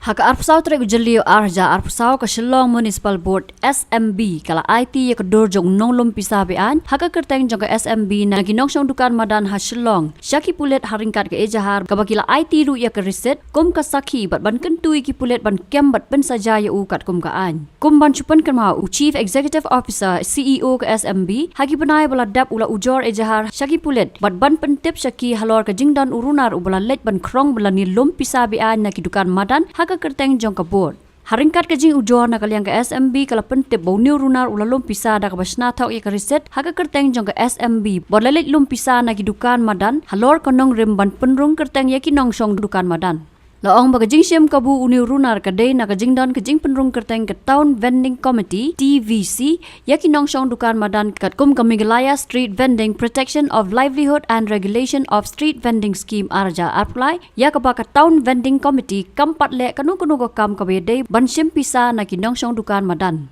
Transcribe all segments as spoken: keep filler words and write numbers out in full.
Ha ka arphew saw tarik u Jylliew arhajar arphew saw, ka Shillong Municipal Board, S M B, ka la aiti ïa ka dur jong u nonglum pisa be-aiñ ha ka kyrteng jong ka S M B na ki nongshong dukan madan ha Shillong sha ki pulit ha ryngkat ka ejahar kaba ki la aiti ruh ïa ka risit kum ka sakhi bad ban kyntu ïa ki pulit ban kem bad pynsaja ïa u katkum ka aiñ. Kum ban shu pynkynmaw, u Chief Executive Officer, C E O, ka S M B, ha ki bnai ba la dep u la ujor ejahar sha ki pulit bad ban pyntip sha ki halor ka jingdon u runar uba la leit ban khrong ba la ne lum pisa be-aiñ na ki dukan madan ha ka kyrteng jong ka board. Ha ryngkat ka jingujor na ka liang ka S M B ka la pyntip ba une u runar u la lum pisa da kaba shna thok ïa ka risit ha ka kyrteng jong ka S M B bad la leit lum pisa na ki dukan madan halor ka nongrim ban pynrung kyrteng ïa ki nongshong dukan madan. La ong ba ka jingshim kabu une u runar ka dei na ka jingdon ka jingpynrung kyrteng ka Town Vending Committee, T V C, ïa ki nongshong dukan madan katkum ka Meghalaya Street Vending Protection of Livelihood and Regulation of Street Vending Scheme arhajar arphew lai, ïa kaba ka Town Vending Committee kam pat leh kano kano ka kam kaba ïadei ban shim pisa na ki nongshong dukan madan.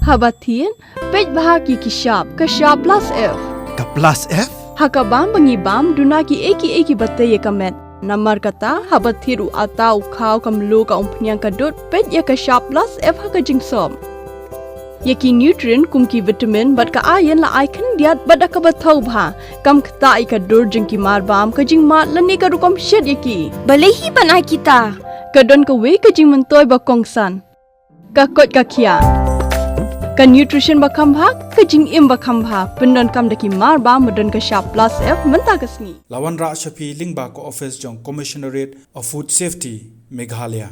Haba thied, peit bha ïa ki shap, ka shap plus F. Ka plus F? Ha ka bam ba ngi bam, duna kiei kiei kiba tei ïa ka met. Namar kata, haba thied u atta, u khaw, ka mluh, ka umphniang, ka dud, peit ïa ka shap plus F ha ka jingsop. Ïa ki nutrient kum ki vitamin bad ka iron la ai khyndiat bad da kaba thaw bha. Kam ktah ïa ka dur jong ki mar bam, ka jingmad lane ka rukom shet ïa ki. Balei hi ban ai kita? Ka don kawei ka jingmyntoi ba kongsan. Ka koit ka khiah. Ka nutrition ba kham bha, ka jingim ba kham bha. Pyndonkam da ki mar bam ba don ka shap plus F mynta ka sngi. La wanrah sha phi lyngba ka office jong Commissionerate of Food Safety, Meghalaya.